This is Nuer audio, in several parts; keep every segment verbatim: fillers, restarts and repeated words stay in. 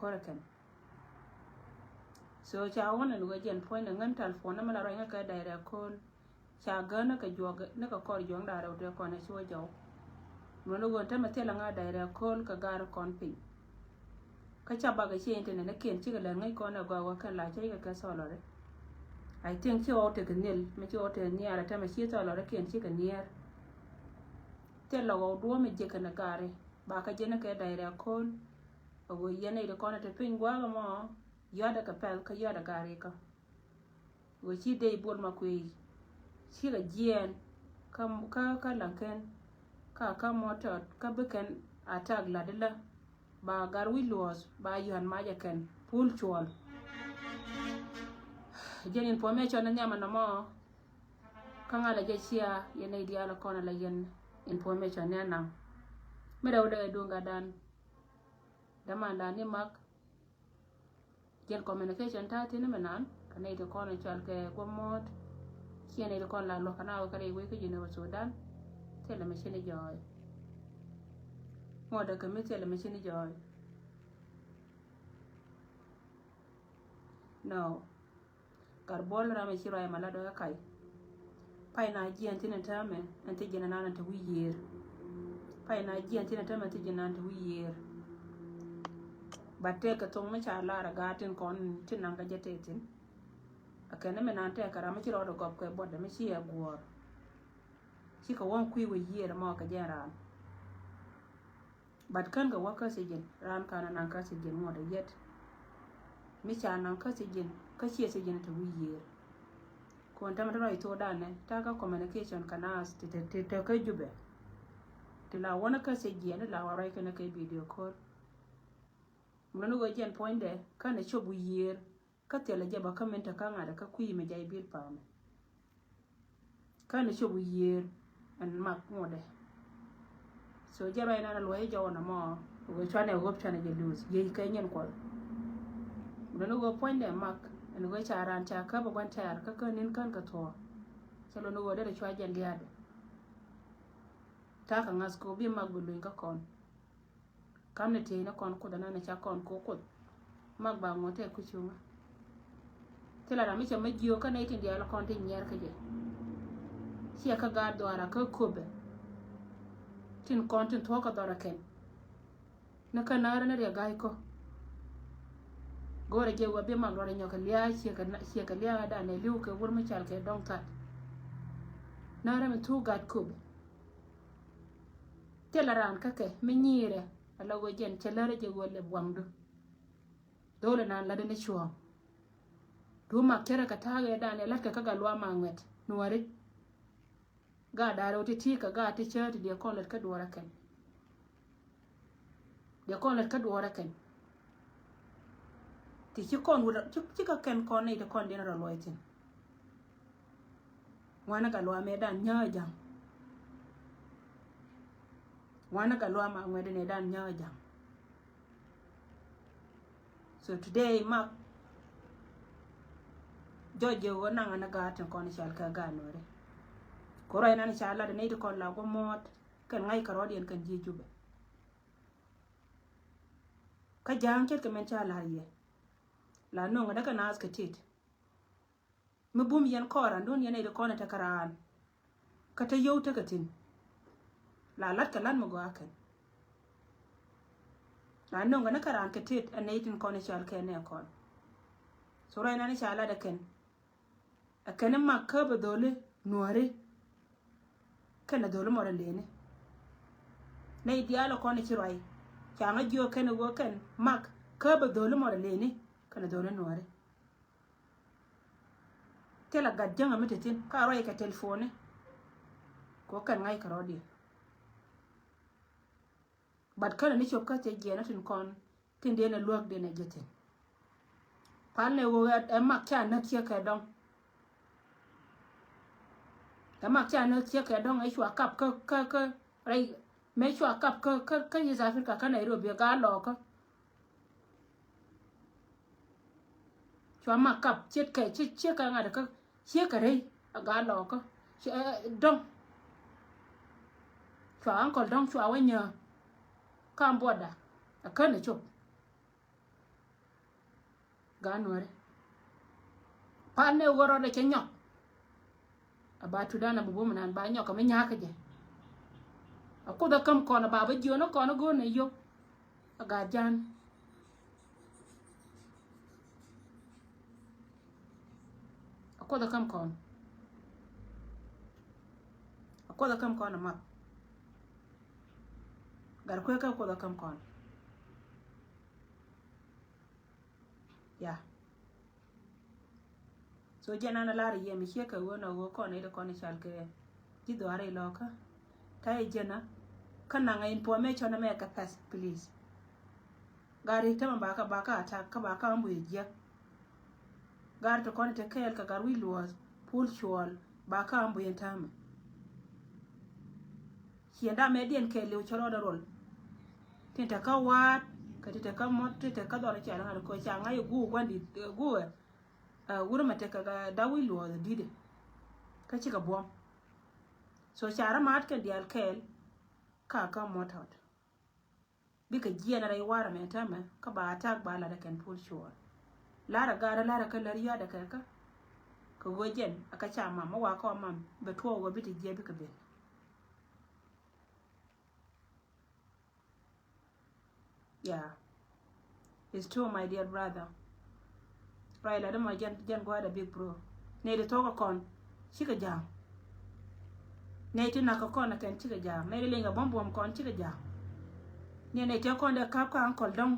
Oregon. So ca wä nɛn wee jɛn puɔ̱nydɛ ŋän telephone ni mi la ruac ŋä kɛ direct call. Ca gän ni kɛ juɔk ni kɛ kɔr juɔk da̱rɛ wut kɔn a ci wä jɔw. Mɛ ni ɣöö tämɛ thilɛ ŋä direct call kɛ gar kɔn piny. Kä ca bakɛ ci internet ni kiɛn cikɛ lɛn ŋäc kɔn ɛ gɔaa wä kɛn la cä cikɛ kɛ thɔlɔri. I think ci ɣɔw tekɛ nhiel mi ci ɣɔw tekɛ nhiar ɛ tämɛ ci thɔlɔri kiɛn cikɛ nhiar. Thilɛ ɣɔw duɔ̱ɔ̱m mi jiɛkɛ ni gari ba kä jiɛn ni kɛ direct call. A ɣöö yɛn nɛy ti kɔn a te piny gua̱a̱k ɛmɔ yɔ̱a̱dɛ kɛ pɛl kä yɔ̱a̱dɛ gari kä. Ɣöö ci dee i̱ buɔl ma kuëë cikɛ jiɛɛn kä kä kä laŋkɛn kä kä mɔtɔt kä bi kɛn a tak lat ilä. Ba gar wi̱c luɔ̱ɔ̱th ba yɔ̱a̱n macɛ kɛn pul cuɔl. Jɛn information ni nhiamɛ nɔmɔ. Kä ŋa̱lɛ jɛ cia yɛn nɛy diaal kɔn a la yɛn information ni anaŋ. Mi rɛw dee duŋ gatdan. Dämandan ni mak. Jɛn communication ta̱a̱ tini mi nan kɛ nɛy ti kɔn in cual kɛ guɔ muɔ̱ɔ̱t. Ciɛ nɛy ti kɔn la luɔ̱k kɛ na wä kɛ rɛy wec kä Junub Sudan. Thilɛ mi ci ni jɔɔy. Ŋuɔ̱t dee kɛ mi thilɛ mi ci ni jɔɔy. No. Gat buɔl ram i̱ ci ruac ma lat ɣä kac. Pay na jiɛn thin in täämɛ ɛn thi jiɛn anan ɛn te wi̱i̱ yiëër. Pay na jiɛn thin in täämɛ ɛn thi jiɛn anan te wi̱i̱ yiëër. But tëëkɛ thoŋ mi ca lar a gaat tin kɔn ti naŋ kä jɛ tëë thin. A kɛn mi nan tëëkɛ ram mi ci rɔɔdɛ gɔp kɛ buɔtdɛ mi ci ɛ guɔ̱ɔ̱r. Cikɛ wäŋ kui̱ wä yiëër ɛmɔ kɛ jɛn raan. But kän kɛ wä kä thi̱ji̱n raan kan anaŋ kä thi̱ji̱n ŋuɔ̱t a yet. Mi ca naŋ kä thi̱ji̱n kä ciɛ thi̱ji̱n te wi̱i̱ yiëër. Kuɔn tämɛ te ruac thokdan nɛ ta̱a̱ kä communication kɛ naath ti te te te kä Jubɛ. Ti la wänä kä thi̱ji̱n la wa ruac kɛn kɛ video call. Mun ni ɣöö jɛn puɔ̱nydɛ känɛ cop wi̱i̱ yiëër. Kä thilɛ jɛ bä kä min te kä ŋa̱t kä kui̱ mi jay bil pamɛ. Kä ni cop wi̱i̱ yiëër ɛn mak ŋuɔ̱tdɛ. So jɛ ruac nan a luɔ̱c jɔwä nɔmɔ. Ɣöö cuanɛ ɣöp cuanɛ jɛ luth yiëë kɛ nyin kuɔth. Dɔ̱ni ɣöö puɔ̱nydɛ mak ɛn ɣöö ca raan ca käp ɛ gua̱n tɛ̈r kä kä ni̱n kän kɛ thuɔ̱ɔ̱. Cɛ lɔni ɣöö derɛ cua jɛ lia̱a̱dɛ. Ta̱a̱ kɛ ŋa̱th kɛ ɣöö bi mak bi luny kä kɔn. Kam ni tieec ni kɔn Kuoth ɛnɔni ca kɔn kɛ Kuoth. Mak ba ŋuɔ̱t tɛk kucuŋä. Thilɛ ram mi cɛ mi jiök kä nɛy tin diaal kɔn ti nyiɛɛr kä jɛ. Ciɛ kä gaat dhɔaara kä köpɛ. Tin kɔn tin thuɔ̱k kä dhɔrɛ kɛn. Ni kä näärä ni riɛ ga̱a̱c kä. Go̱o̱rɛ jɛ wä bi mak luɔrɛ nyɔk kɛ lia̱a̱ ciɛ kɛ lia̱a̱ dan ɛ li̱w kɛ wur mi cal kɛ dɔŋ that. Näärä mi thuk gaat köpɛ. Thilɛ raan kä kɛ mi nyiirɛ. Ala ɣöö jɛn cɛ lärä jɛ ɣöö lɛ buaŋdu. Dho̱o̱lɛ naan latdä ni cuɔ̱ɔ̱ŋ. Duŋ mak cärɛ kɛ ta̱a̱ ɣɛɛ dan ɛ la̱tkɛ kä Gatluak Maŋuɛt Nuääri. Gaat da̱rɛ wä ti ti̱i̱ kɛ gaat ti cäär ti diɛ kɔn lät kä duɔɔrä kɛn. Diɛ kɔn lät kä duɔɔrä kɛn. Ti ci kɔn wut ci kä kɛn kɔn nɛy ti kɔn diɛn rɔ luɔc thi̱n. Wanɛ Gatluak mɛ dan nyääk ja̱ŋ. Wanɛ Gatluak Maŋuɛt ni dan nyääk ja̱ŋ. So today mak jɔc jɛ ɣöö naŋ ɛn ɛ gaat tin kɔn i̱ cal kɛ gaat Nuääri. Kɛ ruac nan i̱ ca lat ɛ nɛy ti kɔn la guɔ muɔ̱ɔ̱t kɛn ŋa̱c kɛ rɔɔdiɛn kɛn ji̱ Jubɛ. Kä ja̱a̱ŋ ce̱tkɛ mɛn ca la̱r yɛ la no̱ŋ ɛ däkɛ naath kɛ tit. Mi bum yɛn kɔɔr an duun yɛn nɛy ti kɔn ɛ tekɛ raan. Kä te yio̱w tekɛ thi̱n. La la̱t kɛ la̱t mi gɔaa kɛn. La no̱ŋ kɛ ni kä raan kɛ tet ɛ nɛy tin kɔn i̱ cal kɛn nɛ kɔn. So ruac nan i̱ ca lat ɛ kɛn. Ɛ kɛn i̱ mak kä bɛ dho̱li Nuääri. Kɛn ɛ dho̱li mɔr ɛ leni. Nɛy diaal ɛ kɔn i̱ ci ruac. Ca ŋä jiök kɛn i̱ ɣöö kɛn mak kä bɛ dho̱li mɔr ɛ leni. Kɛn ɛ dho̱li Nuääri. Thilɛ gat jäŋä mi te thi̱n ka ruac kɛ telefoni. Kɛ ɣöö kɛn ŋa̱c kɛ rɔɔdiɛn. But känɛ ni cop kä thiec jiɛn ɔ tin kɔn tin diɛn ɛ luäk diɛn ɛ ji̱ thi̱n. Pal ni ɣöö ɛ mak ca näk ciek kɛ dɔ̱ŋ. Ɛ mak ca näk ciek kɛ dɔ̱ŋ ɛ cua kap kä kä kä rɛy mëë cua kap kä kä kä East Africa kä Nairobi ɛ gaa lɔɔkä. Cua mak kap ciet kɛ ciet ciet kɛ ŋa̱t kä ciet kɛ rɛy a gaa lɔɔkä. Dɔ̱ŋ cua ankɔl dɔ̱ŋ cua wä nyääk. Kam buɔtda a kän a cop. Gaa Nuäri. Pan ni ɣöö rɔɔdɛ cɛ nyɔk. A ba tudan a bi bum nan ba nyɔk a mi nyakä jɛ. A Kuoth a käm kɔn a ba bä jiön a kɔn a go̱o̱r ni yop. A gaa jan. A Kuoth a käm kɔn. A Kuoth a käm kɔn a mak. Gat kuek kä Kuoth a käm kɔn. Ya. So jɛn an a lar yɛ mi ciek kɛ ɣöö nɔ ɣöö kɔn i̱ di kɔn i̱ cal kɛ ji̱ dhuaar i̱ lɔkä. Ta̱yɛ jɛn a kä naŋ a information mɛ kɛ pɛth, please. Gar i̱ tämɛ ba kä ba kä attack kä ba kä ambush jiäk. Gar ti kɔn i̱ te kɛɛl kɛ gar wi̱c luɔth pul cuɔl ba kä ambush in tämɛ. Ciɛn da mɛ diɛn kɛɛliw cä rɔɔdɛ rol. Tin te kä waat kɛ ti te kä mɔt ti te kä dhɔr cɛl ŋa̱t kɛ ca ŋa̱c guuk gua̱n dit guuk ɛ wurɛ mɛ te kɛ da wi̱c luɔth di̱t ɛ. Kä cikɛ buɔ̱m. So ca rɔ maat kɛn diaal kɛɛl ka kä mɔt tɔt. Bikɛ jiɛn rɛy warɛ mɛ täämɛ kä ba attack ba lat ɛ kɛn pul cuɔl. Lar ɛ gaat ɛ lar ɛ kä lär yɔ̱a̱t ɛ kɛ kä. Kɛ ɣöö jɛn ɛ kä ca mam ɛ wakä ɔ mam bɛ tuɔɔk ɣöö bi ti jiɛ bikɛ ben. Yeah. It's true, my dear brother. Right, la dämɔ jɛn, jɛn gua̱a̱r a big bro. Nɛy ti thok a kɔn cikɛ ja̱a̱m. Nɛy ti nak a kɔn a kɛn cikɛ ja̱a̱m. Nɛy ti leny a buɔ̱m buɔ̱m kɔn cikɛ ja̱a̱m. Ni nɛy ti a kɔn dee kap kä ankɔl dɔ̱ŋ.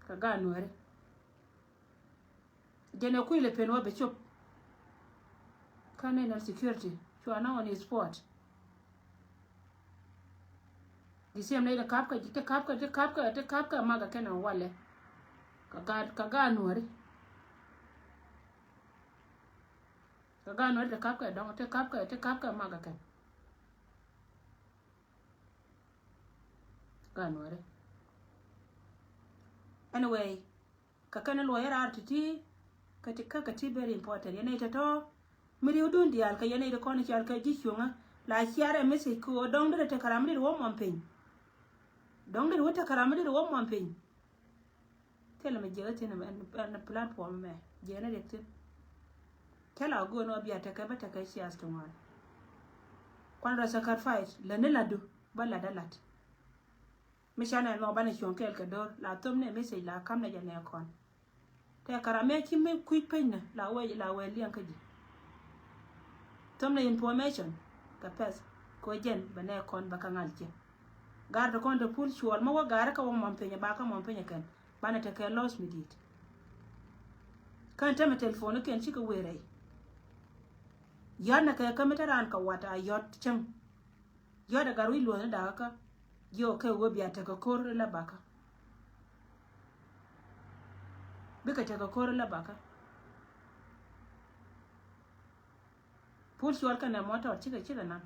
Kɛ gaat Nuäri. Jɛn ɛ kui̱ lɛ pen wä bɛ cop. Kä national security cua na on his spot. Di siɛm nɛy ti kapkɛ, ti kapkɛ, ti kapkɛ, ti kapkɛ makɛ kɛn ɛ walɛ. Kɛ gaat, kɛ gaat Nuäri. Kɛ gaat Nuäri ti kapkɛ dɔ̱ŋ, ti kapkɛ, ti kapkɛ makɛ kɛn. Gaat Nuäri. Anyway, kä kɛn luɔc raar ti̱ti̱. Kä ti, kä kä ti very important. Yɛn nɛy tɔ̱tɔ̱ mi riwdun diaal kä yɛn nɛy ti kɔn i̱ cal kä ji̱ cuŋä la ciarɛ message kɛ ɣöö dɔ̱ŋ derɛ tekɛ ram mi derɛ wä muɔm piny. Dɔ̱ŋ derɛ wä tekɛ ram mi derɛ wä muɔm piny. Thilɛ mi jiɛk thi̱n ɛn, ɛn platform mɛ jiɛk ni riɛk thi̱n. Thilɛ a go̱o̱n ɔ bia tekɛ bä tekɛ ciath ti ŋuan. Kuan rɔ sacrifice lät ni latdu bä lat a lat. Mi canɛ nɔ banɛ cuɔ̱ŋ kɛɛl kɛ do̱r la thom ni message la kam nɛ jɛ nɛ kɔn. Tɛ kɛ ram mi ci mi kui̱c peny nɛ la wee, la wee liɛŋ kä ji̱. Thom nɛ information kɛ pɛth kɛ jɛn bɛ nɛ kɔn bɛ kä ŋal ciɛ. Gar ti kɔn ti pul cuɔl mi wä gar kä wä mɔm peny ba kä mɔm peny kɛn banɛ tekɛ loss mi di̱i̱t. Kɛn tämɛ telephone kɛn cikɛ wee rɛy. Yɔ̱t nɛ kɛ kä mi te raan kɛ wat a yɔ̱t cäŋ. Yɔ̱t ɛ gat wi̱c luɔ̱thni dakä kä jiök kɛ ɣöö bia tekɛ ko̱r ilɛ bakä. Bikɛ tekɛ ko̱r ilɛ bakä. Pul cuɔl kɛnɛ mɔtɔr cikɛ cikɛ nan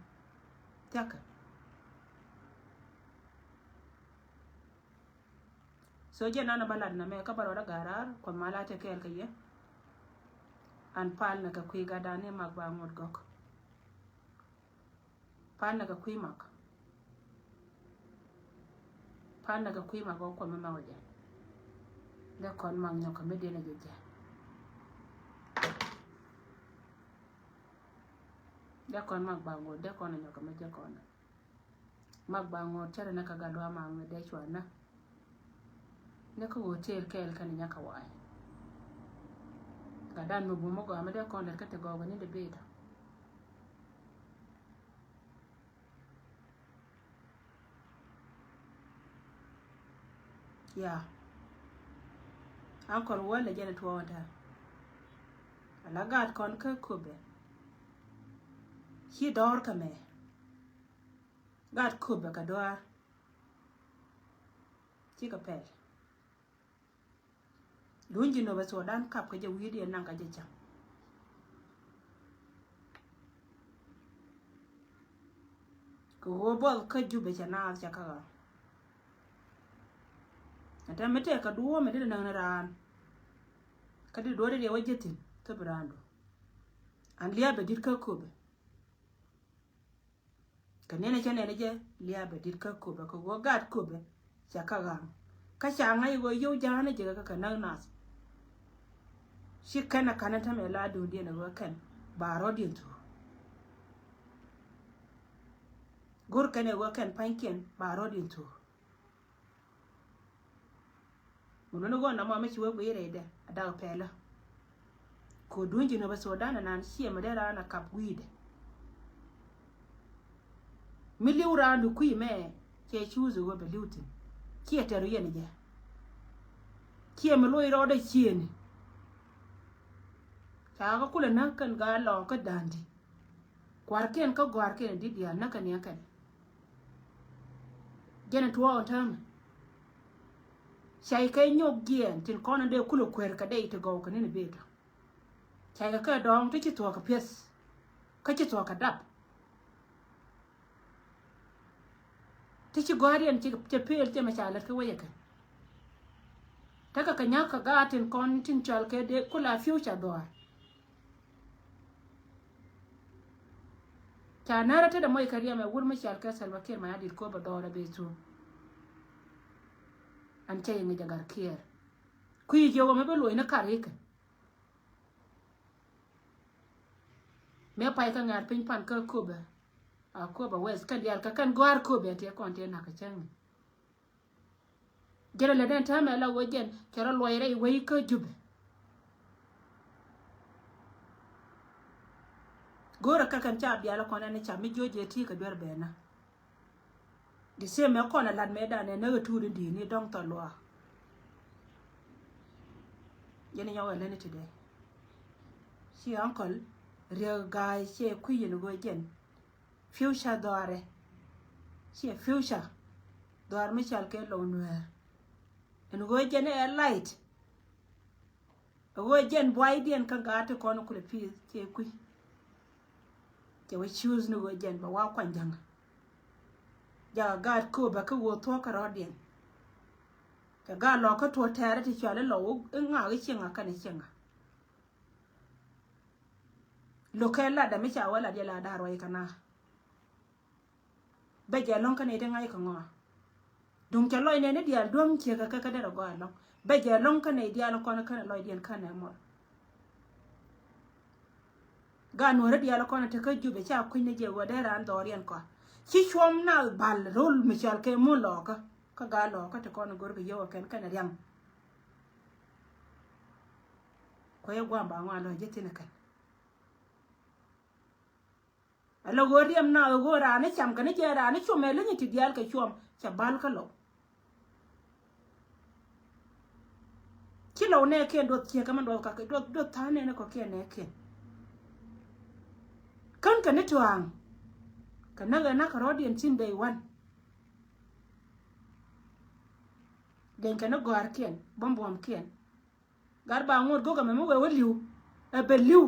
thia̱kɛ. So jɛ nan a ba lat na mɛ kä ba rɔɔdä garar kuɔth ma la te kɛɛl kɛ yɛ. An pal nɛ kɛ kui̱ gatdan ni mak ba ŋot gɔk. Pal nɛ kɛ kui̱ mak. Pal nɛ kɛ kui̱ mak gɔk kuɔth ma mak wä jɛ. Dee kɔn mak nyɔk kɛ mi diɛn a jɛ jɛ. Dee kɔn mak ba ŋot dee kɔn a nyɔk kɛ mi jɛ kɔn. Mak ba ŋot cärɛ nä kä gatdua ma ŋot dee cua nä. Nä kä hotel kɛɛl kɛn nyakä wa̱a̱. Gatdan mi bum mi gɔaa mi dee kɔn lɛt kä ti gɔɔk ni di bit. Ya. Ankɔl wä lɛ jɛn tuɔɔk tɛ. Ala gaat kɔn kä Köpɛ. Ci dɔɔr kä mɛ. Gaat Köpɛ kɛ dɔaar. Cikɛ pɛl. Luny Jinubä Sudan kap kä jɛ wi̱i̱diɛn naŋ kä jɛ cäŋ. Kɛ ɣöö buɔth kä Jubɛ cɛ naath cɛ kä ɣä. Ɛn tɛm mi tɛk kɛ duɔ̱ɔ̱p mi dee näk ni raan. Kä dee duɔ̱ɔ̱p dee riɛw a ji̱ thi̱n thop raandu. An lia̱a̱ bɛ di̱t kä Köpɛ. Kɛ nɛnɛ cɛ nɛnɛ jɛ lia̱a̱ bɛ di̱t kä Köpɛ kɛ ɣöö gaat Köpɛ cɛ kä ɣa̱a̱ŋ. Kä ca ŋa̱c ɣöö yio̱w ja̱a̱n ni jɛ kɛ kɛ näk nath. Ci kɛn a ka̱n a tämɛ la duundiɛn a ɣöö kɛn ba rɔ̱diɛn thuɔ̱k. Go̱r kɛn a ɣöö kɛn pa̱nykiɛn ba rɔ̱diɛn thuɔ̱k. Mun wuni ɣɔn namɔ mi ci wee guiy rɛydɛ a dak pɛlä. Kɛ duun ji̱ nöbä Sudan a nan ciɛ mi dee raan a kap gui̱i̱dɛ. Mi li̱w raan du kui̱ mɛ cɛ cuuth ɣöö bɛ li̱w thi̱n. Ciɛ tɛr yɛn jɛ. Ciɛ mi loc rɔɔdɛ ciëëni. Ca kä kulɛ näk kɛn gaa lɔɔk kä da̱a̱n di̱t. Kua̱rkiɛn kä gɔ̱a̱rkiɛn di̱t diaal näk kɛn yɛn kɛn. Jɛn in tuɔɔk in täämɛ. Cay kɛ nyɔk jiɛɛn tin kɔn in dee kulɛ kuer kɛ dee ti gɔw kɛ ni̱n i bëë tɔ. Cay kɛ kɛ dɔ̱ɔ̱ŋ ti ci thuɔ̱k kɛ piɛth. Kä ci thuɔ̱k kɛ dap. Ti ci gɔ̱a̱riɛn ci, cɛ pëël cɛ mɛ ca lät kä wecɛ kɛ. Tekɛ kɛ nyak kɛ gaat tin kɔn tin cɔal kɛ dee kula future dhɔaar. Ca närä tetdä mɔc kɛ riɛm ɛ wur mi cɔal kɛ Salva Kiir Mayardit Kop bɛ dhɔɔrɛ bɛ thuɔ̱k. An cɛ yɛ ŋi̱c a Gat Kiir. Kui̱ jiök ɛmɛ bä luɔ̱c ni kar ikɛ. Mëë pay kä ŋa̱r piny pan kä Akobo. Akobo West kɛn diaal kä kɛn gɔ̱a̱r Akobo ɛ tiɛ kɔn tiɛ nak kä cäŋ. Jɛn a lät ɛn täämɛ la wä jɛn cɛ rɔ luɔc rɛy wei kä Jubɛ. Go̱o̱rä kä kɛn ca bial kɔn ɛn ca mi jiɔ jɛ ti kɛ duer bɛɛna. Di same mɛ kɔn a lat mɛ dan ɛ näk a tuut in di̱i̱t ni dɔ̱ŋ thɔl luaak. Jɛn inyɔk ɛ läni today. Ci uncle Riek Gai cɛ kui̱ in go̱o̱r jɛn. Future dhɔaarɛ. Ciɛ future dhɔaar mi cal kɛ Lɔw Nuɛɛr. Ɛn ɣöö jɛn ɛ light. Ɛ ɣöö jɛn buaydiɛn kä gaat ti kɔn kulɛ pi̱i̱th cɛ kui̱. Cɛ wä choose ni ɣöö jɛn bɛ wa kuany ja̱ŋä. Jakä gaat Akobo kä ɣöö thuɔ̱k kä rɔ̱diɛn. Cɛ gaat Lɔw kä tuɔ̱ tɛɛrɛ ti cuali Lɔw i̱ ŋaak i̱ cieŋa kɛn i̱ cieŋa. Lo̱kɛ latdä mi ca wä lat yɛ la da̱r ruac kɛ na. Bɛ jɛ lɔ̱ŋ kä nɛy ti ŋa̱c kɛ ŋɔa. Duŋ cɛ lɔc nɛy ni diaal duäŋ ciek kɛ kɛ derɛ gɔaa lɔ̱ŋ. Bɛ jɛ lɔ̱ŋ kä nɛy diaal kɔn känɛ lɔcdiɛn känɛ mɔr. Gaat Nuäärä diaal kɔn te kä Jubɛ ca kui̱ny ni jɛ wä dee raan dhɔriɛn kɔa. Ci cuɔm na bal rol mi cɔal kɛ mun Lɔkä. Kä gaat Lɔkä te kɔn go̱r kɛ yio̱w kɛn kɛnɛ riaŋ. Kuɛ guam ba ŋɔa lɔ jɛ thin kɛn. A lɔ ɣöö riɛm na ɣöö raan ni cam kɛ ni jɛ raan ni cuɔm ɛ leny ti diaal kɛ cuɔm cɛ bal kä Lɔw. Ci Lɔw nɛɛkiɛn duɔth ciek kɛ mɛn duɔth kakɛ duɔth duɔth tha̱a̱ŋ nɛɛni kɔkiɛn nɛɛkiɛn. Kän kɛ ni tua̱a̱ŋ kɛ näk ɛ nak kɛ rɔ̱diɛn cin day one. Deny kɛ ni gɔ̱a̱rkiɛn buɔ̱m buɔ̱mkiɛn. Gat ba ŋot go̱k ɛmɛ mi wee wä li̱w. Ɛ bɛ li̱w